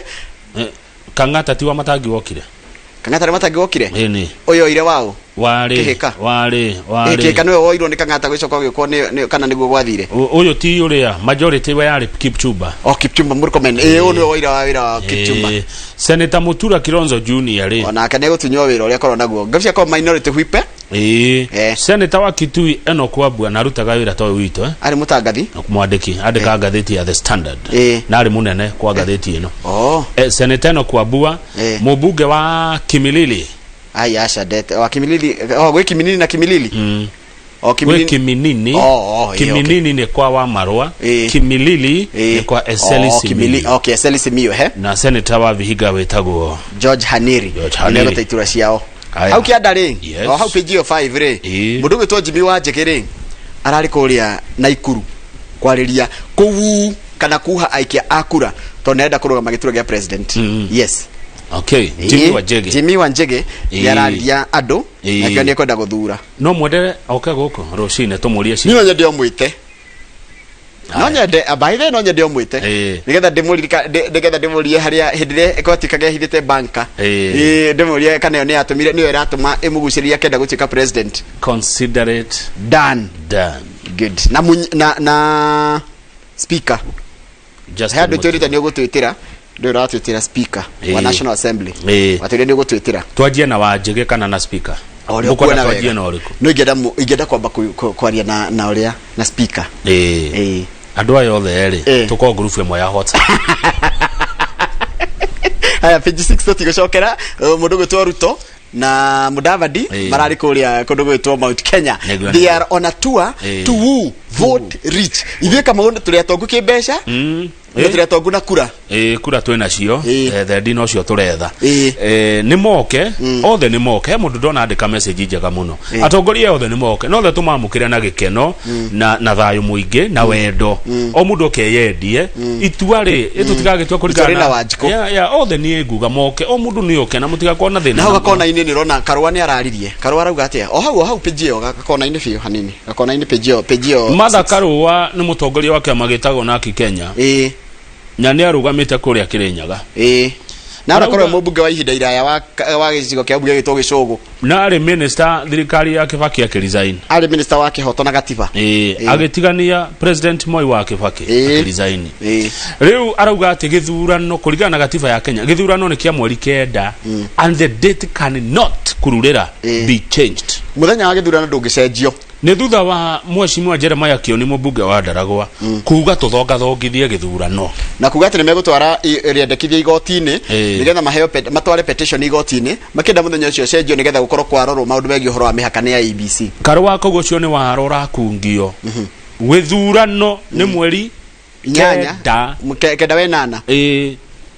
Kang'ata ti wa Matangi wokire Kang'ata nĩ Matangi wokire ĩni ũyũ oire waũ warĩ Kĩhĩka. warĩ warĩ Kĩhĩka nĩwe woirwo nĩ Kang'ata gũcoka gũgĩũkwo nĩ kana nĩguo gwathire Ũyũ ti ũrĩa majority we yarĩ Kipchumba oh Kipchumba Murkomen ĩĩ ũyũ nĩwe woire wa wĩra wa Kipchumba Ĩĩ. Senator Mutura Kilonzo Junior rĩ onake nĩ egũtunywo wĩra ũrĩa akorwo naguo ngabcia korwo minority whip eh? Ĩĩ Senator wa Kitui Enoch Wambua na arutaga wĩra ta ũyũ witũ eh? arĩ mũtangathi mwandĩki andĩkaga ngathĩti ya The Standard na arĩ mũnene kwa ngathĩti ĩno oh. Senator Enoch Wambua mũmbunge wa Kimilili ai aca ndete wa Kimilili oh gwĩ Kiminini na Kimilili oh gwĩ Kimilili Kiminini Oh, oh, ĩĩ, Kiminini nĩ kwa Wamarwa Kimilili nĩ kwa Eseli oh, Kimili Simiyu okay Eseli Simiyu he na senator wa Vihiga wĩtagwo George Haniri George Haniri. nĩegũte iturwa ciao Aya. hau kĩanda rĩ Yes. o hau page ĩyo 5 rĩ mũndũ ũgwĩtwo Jimmy Wanjĩgĩ rĩ ararĩ kũrĩa Naikuru kwarĩria kũu kana kuha aikia a kura tondũ nĩarenda kũrũgama gĩturwa gĩa president yes okay Jimmy Ĩĩ, Wanjigi Jimmy Wanjigi Ĩĩ. nĩararĩria andũ Ĩĩ. nakĩo nĩekwenda gũthura no mwendere oke gũkũ rũcinĩ tũmũrie niĩ no nyende ũmwĩte no nyende by the way, no nyende ũmwĩte nĩgetha ndĩmũririka nĩgetha ndĩmũrie harĩa hĩndĩ ĩrĩa gwatuĩkaga ehithĩte banka Ĩĩ. Ĩĩ, ndĩmũrie kana ĩyo nĩ yatũmire nĩyo ĩratũma ĩmũgucĩrĩrie akenda gũtuĩka president consider it done done good na na na speaker Justin he andũ Muturi. twĩrĩte nĩ ũgũtwĩtĩra ndũĩ ũratwĩtĩra speaker wa Ĩĩ. national assembly Ĩĩ. watwĩrire nĩ ũgũtwĩtĩra twanjie na Wanjigi kana na speaker O ũrĩa Mũkwenda ũkuona twanjie wega. na ũrĩkũ no ingĩenda ingĩenda kwamba kwaria na na ũrĩa na speaker Ĩĩ. andũ aya othe rĩ tũkorwo ngurubu ĩmwe ya WhatsApp haya page 6 tũtigũcokera mũndũ gwĩtwo Ruto na Mudavadi mararĩ kũrĩa kũndũ gwĩtwo Mount Kenya Nĩguo, they nĩguo. are on a tour Ĩĩ. to woo vote rich ithuĩ Kamau tũrĩ atongu kĩmbeca Ithuĩ tũrĩ atongu na kura. Ĩĩ, kura twĩ nacio. Thendi nocio tũretha. Nĩ moke othe, nĩ moke. He mũndũ ndona andĩka message njega mũno. Atongoria othe nĩ moke, no othe tũmamũkĩre na gĩkeno na thayũ mũingĩ na wendo, o mũndũ okeyendie itua rĩ ĩtũtigagĩtua Itua kũringana rĩna Wanjikũ. Ya, othe niĩ nguga moke, o mũndũ nĩ oke na mũtigakorwo na thĩna. Na hau gakona-inĩ nĩ ũrona Karũa nĩ araririe. Karũa arauga atĩa? O hau, o hau page ĩyo, gakona-inĩ biũ hanini. Gakona-inĩ page ĩyo, page ĩyo. Martha Karũa nĩ mũtongoria wa kĩama gĩtagwo Naki Kenya na nĩ arũgamĩte kũrĩa Kĩrĩnyaga. Na anakorwo mũmbunge wa ihinda iraya wa gĩcigo kĩa mbunge gĩtwo Gĩcũgũ. Na arĩ minister thirikari ya Kibaki akĩresign. Arĩ minister wa kĩhoto na gatiba. Agĩtigania President Moi wa Kibaki akĩresign. Rĩu arauga atĩ gĩthurano kũringana na gatiba ya Kenya, gĩthurano nĩ kĩa mweri 9 and the date cannot kururĩra be changed. Mũthenya wa gĩthurano ndũngĩcenjio. Nĩ thutha wa Mheshimiwa Jeremiah Kioni, mũmbunge wa Ndaragwa, kuga tũthongathongithie gĩthurano. Na kuga atĩ nĩ megũtwara rĩendekithia igoti-inĩ nĩgetha maheo matware petition igoti-inĩ makĩenda mũthenya ũcio ũcenjio nĩgetha gũkorwo kwarorwo maũndũ megiĩ ũhoro wa mĩhaka nĩ IEBC. Karũa koguo ũcio nĩ waro ũrakungio. Gĩthurano nĩ mweri 8. 9. 9 wenana.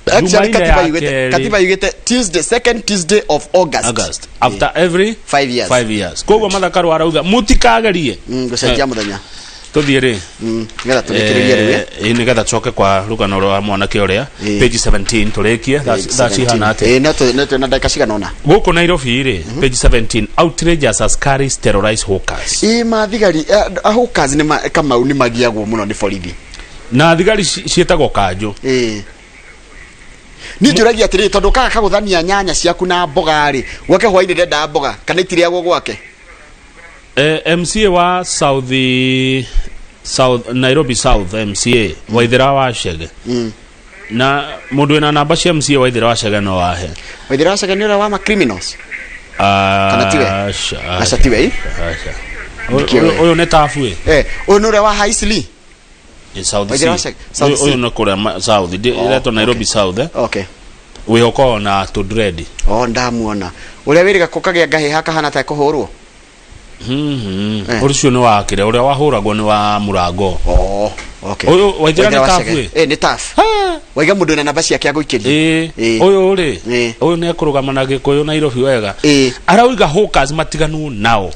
Actually, Jumaine katiba ya yugĩte kerĩ. katiba yugĩte Tuesday, second Tuesday of August. August after every 5 years. 5 years. Koguo Martha Karua arauga mũtikagerie gũcenjia mũthenya. Tũthiĩ rĩ? Nĩgetha tũrĩkĩrĩrie rĩu. Nĩgetha tũcoke kwa rũgano rwa mwanake ũrĩa, page 17 tũrĩkie. Thaa cihana atĩa? Ĩĩ, no twĩna ndagĩka cigana ũna. Gũkũ Nairobi rĩ, page 17, outrageous askaris terrorize hawkers. Ĩĩ, mathigari hawkers nĩ Kamau nĩ magiagwo mũno nĩ borithi. Na thigari ciĩtagwo kanjũ. Ĩĩ, niĩ njũragia atĩrĩrĩ, tondũ kaga kagũthania nyanya ciaku na mboga rĩ, gwake hwainĩ ndendaga mboga kana itirĩagwo gwake? MCA wa South, South Nairobi South, MCA Waithera wa Chege, na mũndũ wĩna namba cia MCA Waithera wa Chege no ahe. Waithera wa Chege nĩ ũrĩa wa ma criminals? Kana tiwe? Aca. Aca, tiwe, ĩ? Aca. Ndikĩũĩ. Ũyũ nĩ tabu ĩ. Ũyũ nĩ ũrĩa wa Haisley. South Waithera wa C. Chege, South Ũyũ C. ũyũ nĩ kũrĩa South. Ĩretwo Nairobi South. Wĩhoko na tũdredi. Oh, ndamuona ũrĩa wĩrĩga kũkagĩa ngahĩha kahana ta kũhũrwo. Ũcio nĩ wa kĩrĩa ũrĩa wahũragwo nĩ wa mũrango. Oh, okay. Ũyũ Waithera nĩ Waithera wa tabu Chege. ĩ. Nĩ taf waiga mũndũ wĩna namba ciake agũikĩria. Ũyũ rĩ, ũyũ nĩ ekũrũgama na Gĩkũyũ Nairobi wega. Arauga hawkers matiganwo nao.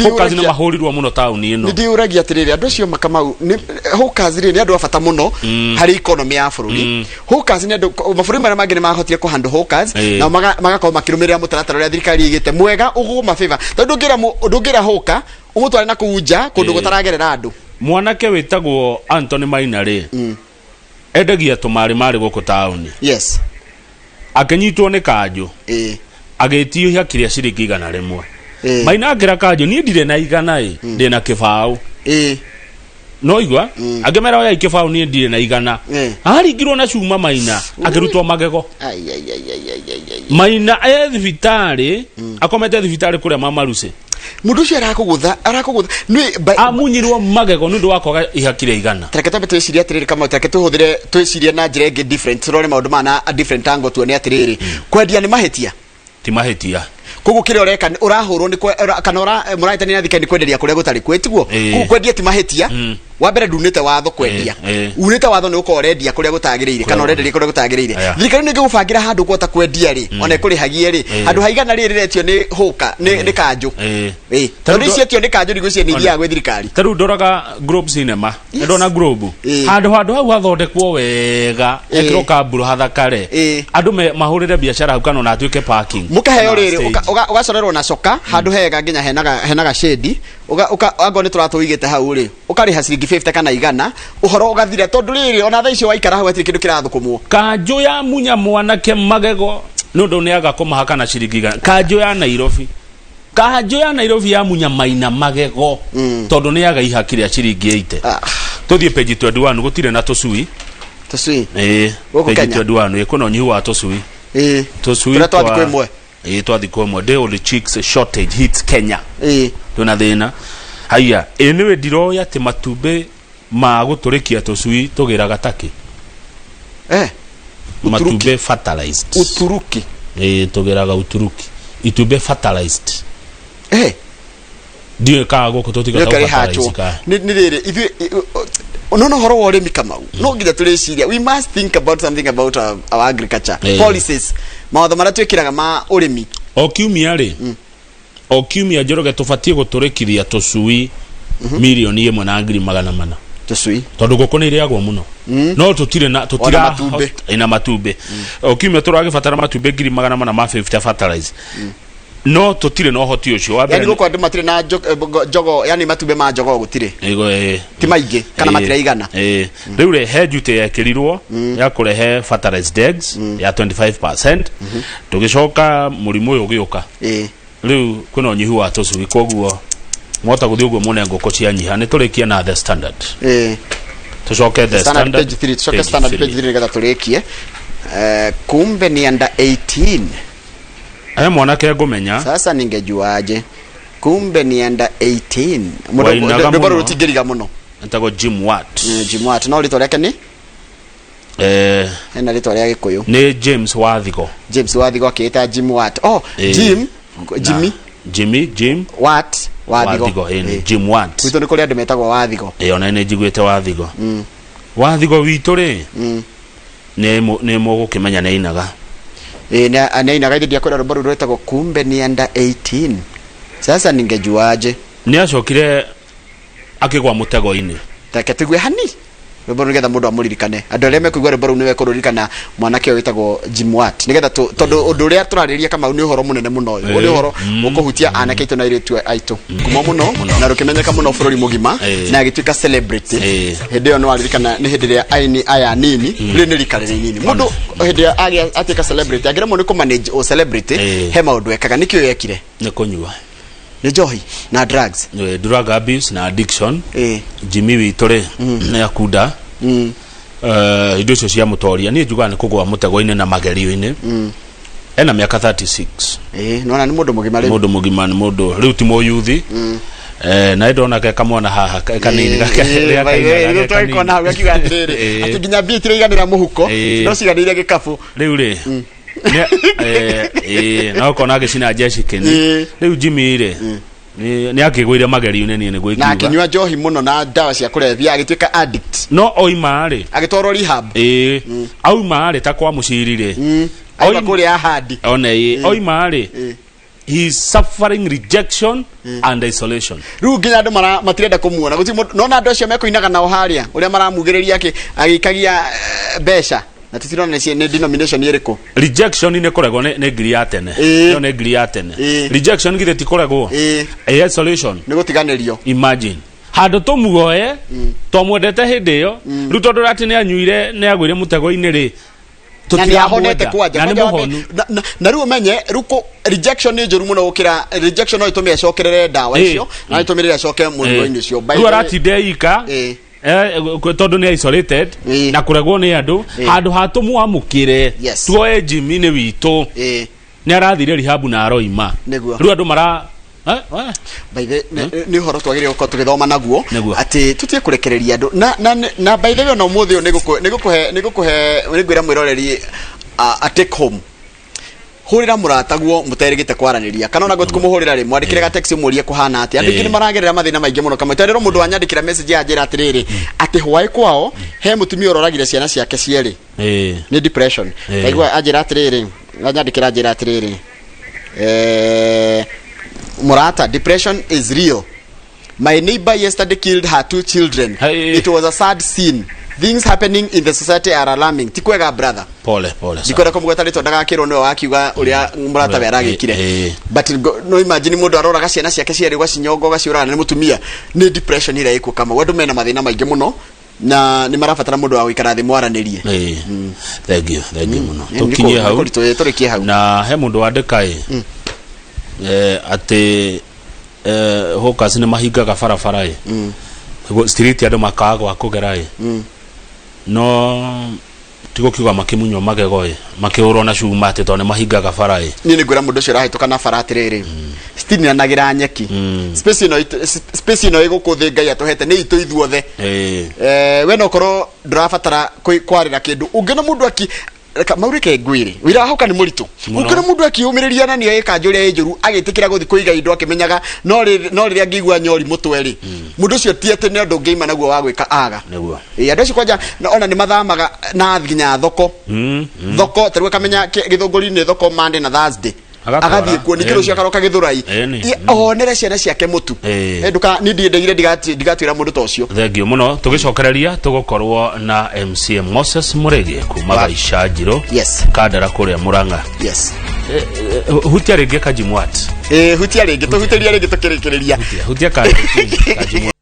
Hawkers nĩ mahũrirwo mũno taũni ĩno. Nĩ ndĩũragia atĩrĩrĩ, andũ acio makamau nĩ hawkers rĩ, nĩ andũ a bata mũno harĩ economy ya bũrũri. Hawkers nĩ andũ mabũrũri marĩa mangĩ nĩ mahotire kũhandle hawkers, nao magakorwo makĩrũmĩrĩra mũtaratara ũrĩa thirikari ĩigĩte mwega ũgũma favor, tondũ ndũngĩra hawker ũmũtware na kũu nja kũndũ gũtaragerera andũ. Mwanake wĩtagwo Anthony Maina rĩ, endagia tũmarĩ marĩ gũkũ taũni. Akĩnyitwo nĩ kanjũ, agĩtio ihaki rĩa ciringi 100. Maina akĩra kanjũ, niĩ ndirĩ na 100 ĩ, ndĩ na kĩbaũ. No igua angĩmera oya kĩbaũ, niĩ ndirĩ na 100. Aringirwo na cuma Maina, akĩrutwo magego. Ai, ai, ai, ai, ai, ai, ai. Maina e thibitarĩ, akomete thibitarĩ kũrĩa Mamarucĩ. Mũndũ ũcio arakũgũtha nĩ Amunyirwo magego nĩ ũndũ wa kwaga ihaki rĩa 100. Tareke twambe twĩcirie atĩrĩrĩ, Kamau, tareke tũhũthĩre twĩcirie na njĩra ĩngĩ different, tũrore maũndũ maya na a different angle, tuone atĩrĩrĩ, kwendia nĩ mahĩtia? Ti mahĩtia. Koguo kĩrĩa ũreka ũrahũrwo nĩ kana mũrahĩtania na thirikari nĩ kwenderia kũrĩa gũtarĩ kwĩ tiguo? Koguo kwendia ti mahĩtia. Wa mbere ndunĩte watho kwendia. Unĩte watho nĩ ũkorwo ũrendia kũrĩa gũtagĩrĩire kana ũrenderia kũrĩa gũtagĩrĩire. Thirikari nĩ ĩngĩgũbangĩra handũ ũkũhota kwendia rĩ, ona ĩkũrĩhagie rĩ, handũ ha 100 rĩ rĩretio nĩ hũka nĩ kanjũ. Tondũ ici etio nĩ kanjũ ndigwĩciria nĩ ithiaga gwĩ thirikari. Ta rĩu ndoraga Globe Cinema, mm. Ndona Globe, handũ hau hathondekwo wega, hekĩrwo kamburu hathakare, andũ mahũrĩre biacara hau kana ona hatuĩke parking. Mũkaheo Kana rĩrĩ stage. Ũgacorerwo na coka handũ hega nginya henaga shade, angorwo nĩ tũratũigĩte hau rĩ, ũkarĩha ciringi 50 kana 100, ũhoro ũgathira, tondũ rĩrĩ ona thaa icio waikara hau hatirĩ kĩndũ kĩrathũkũmwo. Kanjũ ya munya mwanake magego nĩ ũndũ nĩ aga kũmahaka na ciringi 100. Kanjũ ya Nairobi ya munya Maina magego tondũ nĩ aga ihaki rĩa ciringi 80. Tũthiĩ page 21, gũtirĩ na tũcui. Tũcui? Ĩĩ. Gũkũ Page Kenya? 21, ĩ, kwĩna ũnyihu wa tũcui. Tũcui Tũrĩa twa thikũ ĩmwe. Ĩĩ, twa thikũ ĩmwe. Day old chicks shortage hits Kenya. Twĩna thĩna. Haiya, ĩ nĩwe ndiroĩ atĩ matumbĩ ma gũtũrĩkia tũcui tũgĩraga takĩ. Matumbĩ fertilized. Uturuki. Ĩĩ, tũgĩraga Uturuki itumbĩ fertilized. Ndiũĩ kana gũkũ tũtigata Nĩũke fertilize rĩhachwo. Nĩ rĩrĩ ithuĩ No ũhoro wa ũrĩmi, Kamau, no nginya tũrĩciria. We must think about something about our agriculture policies, mawatho marĩa twĩkĩraga ma ũrĩmi. O kiumia rĩ, o kiumia, Njoroge, tũbatiĩ gũtũrĩkithia tũcui 1,400,000. Tũcui. Tondũ ngũkũ nĩ irĩagwo mũno, no tũtirĩ na tũtira Ona matumbĩ. Ina matumbĩ. O kiumia tũragĩbatara matumbĩ 400,000 ma 50 fertilizer, no tũtirĩ na ũhoti ũcio wa mbere. Yani gũkũ andũ matirĩ na njogo, yani matumbĩ ma njogoo gũtirĩ. Ti maingĩ kana matiraigana. Rĩu rĩ, he duty yekĩrirwo ya kũrehe fertilized eggs ya 25%. Tũgĩcoka mũrimũ ũyũ ũgĩũka. Rĩu kwĩna ũnyihu wa tũcui, koguo mwahota gũthiĩ ũguo muone ngũkũ cianyiha. Nĩ tũrĩkie na The Standard. Tũcoke The Standard Standard page 3, tucoke page Standard 3. Page 3 nigetha tũrĩkie. Kumbe ni under 18. He mwanake ngũmenya. Sasa ningejuaje kumbe ni under 18? Wainaga Rwĩmbo mũno. rũrũ rũtingĩriga mũno. Etagwo Jim Watt. Jim Watt, no rĩtwa rĩake nĩ hena rĩtwa rĩa Gĩkũyũ. Nĩ James Wathigo. James Wathigo akĩĩta Jim Watt. Oh, Jim Jimmy. Jimmy, Jim Watt Wathigo. Wathigo, nĩ Jim Watt. Gwitũ nĩ kũrĩ andũ metagwo Wathigo. Ona nĩ njiguĩte Wathigo. Wathigo witũ rĩ, nĩ mũgũkĩmenya nĩ ainaga. Ĩ, nĩ ainaga. Ithe ndiakwĩra rwĩmbo rũu rwĩtagwo Kumbe ni Under 18, Sasa Ningejuaje. Nĩ acokire akĩgwa mũtego-inĩ. Reke tũigue hani rwĩmbo rũu nĩgetha mũndũ amũririkane. Andũ arĩa mekũigua rwĩmbo rũu nĩwe kũrũririkana mwanake ũyũ wĩtagwo Jim Watt, nĩgetha tondũ ũndũ ũrĩa tũrarĩrĩria, Kamau, nĩ ũhoro mũnene mũno. Ũyũ nĩ ũhoro ũkũhutia anake aitũ na airĩtu aitũ kuma mũno na rũkĩmenyeka mũno bũrũri mũgima na agĩtuĩka celebrity. Hĩndĩ ĩyo nĩ waririkana nĩ hĩndĩ ĩrĩa aini aya nini, rĩu nĩ rika rĩrĩ inini. Mũndũ hĩndĩ ĩrĩa atuĩka celebrity angĩremwo nĩ kũmanage ũ celebrity, he maũndũ ekaga. Nĩkĩo yekire? Nĩ kũnyua. Nĩ njohi na drugs. Drug abuse na addiction. Jimmy witũ rĩ, nĩ akunda. Indo icio cia mũtoria, niĩ njugaga nĩ kũgwa mũtego-inĩ na magerio-inĩ. Ena mĩaka 36. Ĩ, nona nĩ mũndũ mũgima rĩu. Mũndũ mũgima, nĩ mũndũ rĩu ti mũyuthi. Na ndona ke kamwana haha kanini rĩa kainaga ge kanini. Twagĩkona hau gakiuga atĩrĩrĩ, atĩ nginya mbia itiraiganĩra mũhuko, no ciganĩire gĩkabũ. Rĩu rĩ, no kona agĩcina jeshi kĩni. Rĩu Jimmy rĩ, nĩ akĩgũire magerio-inĩ, niĩ nĩguo na ingiuga. Akĩnyua njohi mũno na ndawa cia kũrebia, agĩtuĩka addict. No oima rĩ, agĩtwarwo rehab. Ĩ, auma rĩ, ta kwa mũciri rĩ, aima kũrĩa ahadi. One ĩ, oima rĩ, he is suffering rejection and isolation. Rĩu nginya andũ matirenda kũmuona. Gũtirĩ mũndũ nona andũ acio mekũinaga nao harĩa ũrĩa maramugĩrĩria agĩikagia mbeca na tũtirona nĩ denomination ĩrĩkũ. Rejection nĩ kũregwo nĩ ngiri ya tene. Ĩyo nĩ ngiri ya tene. Rejection githĩ ti kũregwo? Ĩ, isolation nĩ gũtiganĩrio. Imagine handũ tũmuoe twamwendete hĩndĩ ĩyo, rĩu tondũ atĩ nĩ anyuire, nĩ agũire mũtego-inĩ rĩ, na nĩ ahonete tũtiramwenda. Kwanja Na nĩ kwanja wambe- mũhonu. Na rĩu ũmenye rĩu rejection nĩ njũru mũno gũkĩra rejection. No ĩtũme acokerere ndawa icio na ĩtũme rĩrĩa acoke mũrigo-inĩ ũcio. By Rĩu the way- aratinda ika tondũ nĩ isolated na kũregwo nĩ andũ. Handũ ha tũmwamũkĩre, tuoe Jimmy nĩ witũ, nĩ arathire rehab na aroima. Nĩguo. Rĩu andũ mara By the nĩ ũhoro twagĩrĩire gũkorwo tũgĩthoma naguo. Nĩguo. Atĩ tũtige kũrekereria andũ na by the way, ona ũmũthĩ ũyũ nĩngũkũhe nĩngwĩra mwĩroreri a take home. Hũrĩra mũrataguo mũterĩgĩte kwaranĩria, kana ona gũtikũ mũhũrĩra rĩ, mwandĩkĩre ga text ũmũrie kũhana atĩa. Andũ aingĩ nĩ maragerera mathĩna maingĩ mũno. Kamwe tondũ mũndũ wanyandĩkĩra message yanjĩra atĩrĩrĩ, atĩ hwaĩ kwao he mũtumia ũroragire ciana ciake cierĩ nĩ depression. Ndaigua anjĩra atĩrĩrĩ, anyandĩkĩra anjĩra atĩrĩrĩ, mũrata, depression is real. My neighbor yesterday killed her two children. It was a sad scene. Things happening in the society are alarming. Ti kwega, brother. Pole pole sana. Ndikwenda kũmũgweta rĩtwa ndagakĩrwo nĩwe wakiuga ũrĩa mũrata we aragĩkire, but no imagine mũndũ aroraga ciana ciake cierĩ, ũgacinyonga, ũgaciũraga nĩ mũtumia nĩ depression ĩrĩa ĩkuo. Kama andũ mena mathĩna maingĩ mũno na nĩ marabatara mũndũ wa gũikara thĩ mwaranĩrie. Thank you, thank you mũno. Nĩ tũkinyie hau. Tũrĩkie hau. Na he mũndũ wandĩka ĩ atĩ hawkers nĩ mahingaga barabara ĩ. Street andũ makaga gwa kũgera ĩ. No tigũkiuga makĩmunywo magego ĩ, makĩhũrwo na cuma atĩ tondũ nĩ mahingaga bara ĩ. Niĩ nĩ ngwĩra mũndũ ũcio ũrahĩtũka na bara atĩrĩrĩ, citinanagĩra nyeki. Space ĩno space ĩno ĩ gũkũ thĩ Ngai atũhete nĩ itũ ithuothe. We no korwo ndũrabatara kwarĩra kĩndũ ũngĩona mũndũ aki Kamau reke ngwĩre wĩra wa hauka nĩ mũritũ. Mũno. Gũkĩra mũndũ akĩũmĩrĩria na nĩoĩ kanjũ ĩrĩa ĩ njũru agĩtĩkĩra gũthiĩ kũiga indo akĩmenyaga no rĩrĩa angĩigua nyori mũtwe rĩ, mũndũ ũcio ti atĩ nĩ ũndũ ũngĩima naguo wa gwĩka aga. Nĩguo. Ĩ, andũ acio kwanja ona nĩ mathamaga na nginya thoko. Thoko tarĩu akamenya Gĩthũngũri-inĩ thoko Monday na Thursday. Agatwara. Agathiĩ kuo ningĩ Ĩni. rũciũ akaroka Gĩthũrai. Ĩni. Onere ciana ciake mũtu. Ĩĩ. Eh, nduka niĩ ndiendeire ndigatuĩra mũndũ ta ũcio. Thengio mũno. Tũgĩcokereria tũgũkorwo na MCA Moses Mũrĩge kuma Gaicanjirũ, yes, Kandara kũrĩa Mũrang'a. Yes. Hutia rĩngĩ Kajimwat. Ĩĩ, hutia rĩngĩ, tũhutĩrie rĩngĩ tũkĩrĩkĩrĩria. Hutia Kajimwat.